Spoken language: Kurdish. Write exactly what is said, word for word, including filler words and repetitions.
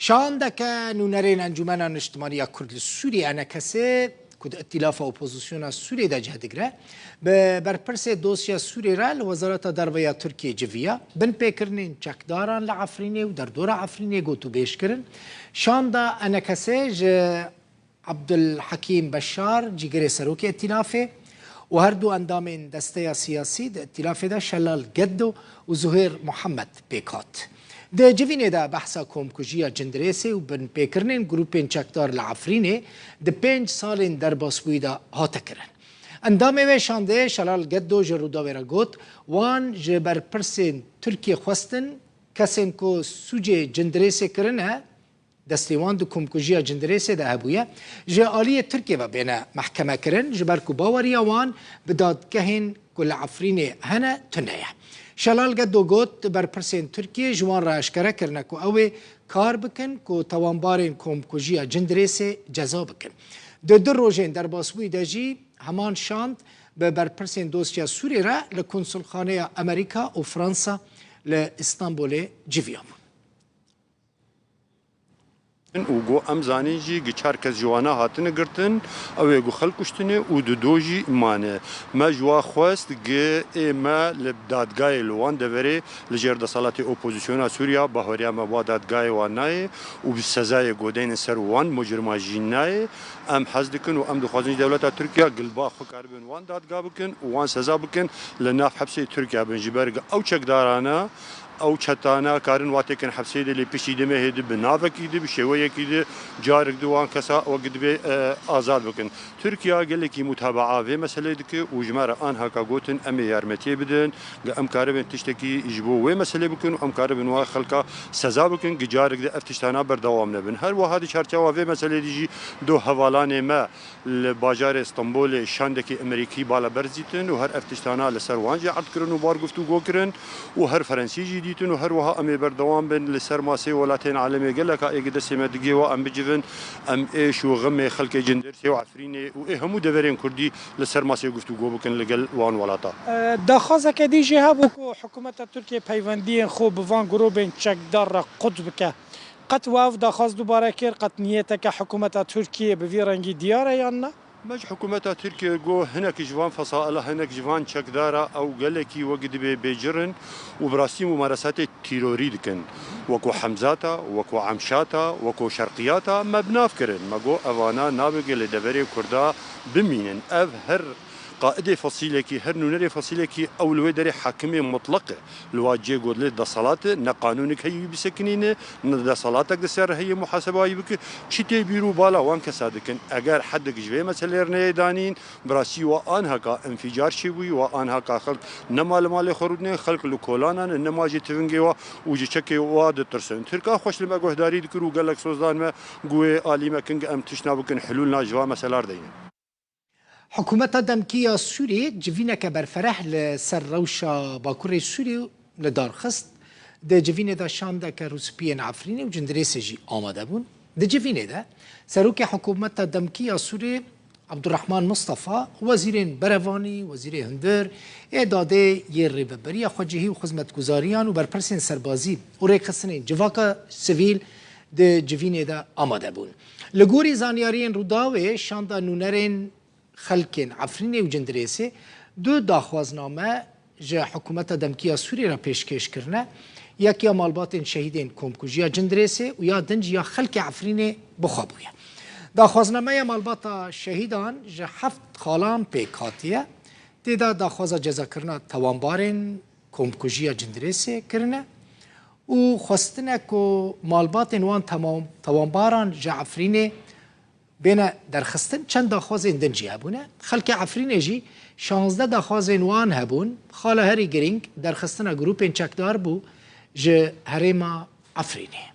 Çandeke nûnerên Encûmena Niştimanî ya Kurd li Sûriyê, E N K S, ku di îtîlafa opozisyona Sûriyê de cih digire, bi berpirsê dosya Sûriyê re li Wezareta Derve ya Tirkiyê civiya. Binpêkirinên çekdaran li Efrînê û derdora Efrînê gotûbêj kirin. Şanda E N K S ji Abdulhekîm Beşar, cîgirê serokê îtîlafê, û her du endamên desteya siyasî di îtîlafê de Şelal Geddo û Zuhêr Muhammed pêk hat. Di civînê de behsa komkujiya Cindirêsê û binpêkirinên grûpên çekdar li Efrînê di pênc salên derbasbûyî de hate kirin. Endamê wê şandê Şelal Geddo ji Rûdawê re got, wan ji berpirsên Tirkiyê xwestin kesên ku sûcê Cindirêsê kirine, destê wan di komkujiya Cindirêsê de hebûye, ji aliyê Tirkiyê ve bêne mehkeme kirin, ji ber ku baweriya wan bi dadgehên ku li Efrînê hene tune ye. Şelal Geddo got, berpirsên Tirkiyê ji wan re eşkere kirine ku ew ê kar bikin ku tawanbarên komkujiya Cindirêsê ceza bikin. Di du rojên derbasbûyî de jî heman şand bi berpirsên dosya Sûriyê re li konsulxaneya Amerîka û Fransa li Îstanbulê civiyabûn. û got, em zanîn jî gi çar kes ji wana hatine girtin, ew ê gu xelk kuştine û di do jî mane. Me ji wa xwest gi ê me li dadgayê li wan deverê li jêr desalatê opozisyona Sûriya, bahweriya me wa dadgayê wan nayê û bi sezayê godeyne ser wan mujrima jî nayê. Em hez dikin û em dixwazin ji dewleta Tirkiya gilba xwe karibin wan dadga bikin û wan seza bikin li nav hepsê Tirkiya bin. Ji ber gi ew çekdarana, ew çetana karin watêkin hepsê de lê piştî demehê di bi navekî di, bi şêweyekî di, carek di wan kesa wek dibê, e, azad bikin. Tirkiya gelekî mutabaa vê meselê dike û ji me re anhaka gotin em ê yarmetiyê bidin, gi em karibin tiştekî ji bo wê meselê bikin û em karibin wa xelka seza bikin, gi carek di ev tiştana berdewam nebin. Her wiha di çarçewa vê meselê de jî do hevalanê me li bajarê Stenbolê şandekî Amerîkî bala berzîtin û her ev tiştana li ser wan jî erd kirin û bar guftûgo kirin û her Ferensî jî dîtin û her wiha em ê berdewam bin li ser masê welatên alemê geleka ê gi destê me digê wa em bicivin, em êş û xemê xelkê Cindirsê û Efrînê û ê hemû deverên Kurdî li ser masê guftûgo bikin li gel wan welata. Daxwazeke dî jî hebû ku hikûmeta Tirkiyê peywendiyên xwe bi van grûbên çekdar re qut bike. Qet we ev daxwaz dubare kir, qet niyeteke hikûmeta Tirkiyê bi vî rengî diyar e yan na? Me ji hikûmeta Tirkiyê got, hinek ji van fesaila, hinek ji van çekdara ew gelekî wek dibê bêcir in û bi rastî mumaresatê tîrorî dikin. Weko Hemzata, weko Emşata, weko Şerqiyata me bi nav kirin. Me got, evana nabe gelê deverê Kurda bimînin. Ev her qaidê fesîlekî, her nûnerê fesîlekî ew li wê derê hakimê mutlaq e. Li wa cihê ku dilê deselat e, ne qanûnek heye wî bisekinîne, ne deselatek di ser re heye muhaseba wî bike. Çi tê bîr û bala wan kesa dikin? Eger hedek ji vê meselê re neyê danîn, bi rastî wa anhaka înfîcar çêbûyî, wa anhaka xelk nema li malê xwe rûdinên, xelk li kolanan in, nema jî tivingê wa û ji çekê wa ditirsin. Tirka xweş li me guhdarî dikir û gelek soz dan me, got wê alî me kin em tiştna bikin, hilûlna ji va meselar deynin. Hikûmeta demkî ya Sûriyê civîneke berfereh li ser rewşa Bakurê Sûriyê li dar xist. Di civînê de şandeke rûspiyên Efrînê û Cindirêsê jî amade bûn. Di civînê de Serokê Hikûmeta Demkî ya Sûriyê Abdurrahman Mustafa, wezîrên berevanî, wezîrê hundir, ê dadê yê rêveberiya xwecihî û xizmetguzariyan û berpirsên serbazî û rêkxistinên civaka sivîl di civînê de amade bûn. Li gorî zanyariyên Rûdawê, şanda nûnerên xelkên Efrînê û Cindirêsê du daxwazname ji hikûmeta demkî ya Sûriyê re pêşkêş kirine, yek ya malbatên şehîdên komkujiya Cindirêsê û ya din jî ya xelkê Efrînê bi xwe bûye. Daxwaznameya malbata şehîdan ji heft xalan pêk hatiye. Tê de daxwaza cezakirina tawanbarên komkujiya Cindirêsê kirine û xwestine ku malbatên wan tamam, tawanbaran ji Efrînê bêne derxistin, çend daxwazên din jî hebûne. Xelkê Efrînê jî şazdeh daxwazên wan hebûn. Xala herî girîng derxistina grûpên çekdar bû ji herêma Efrînê.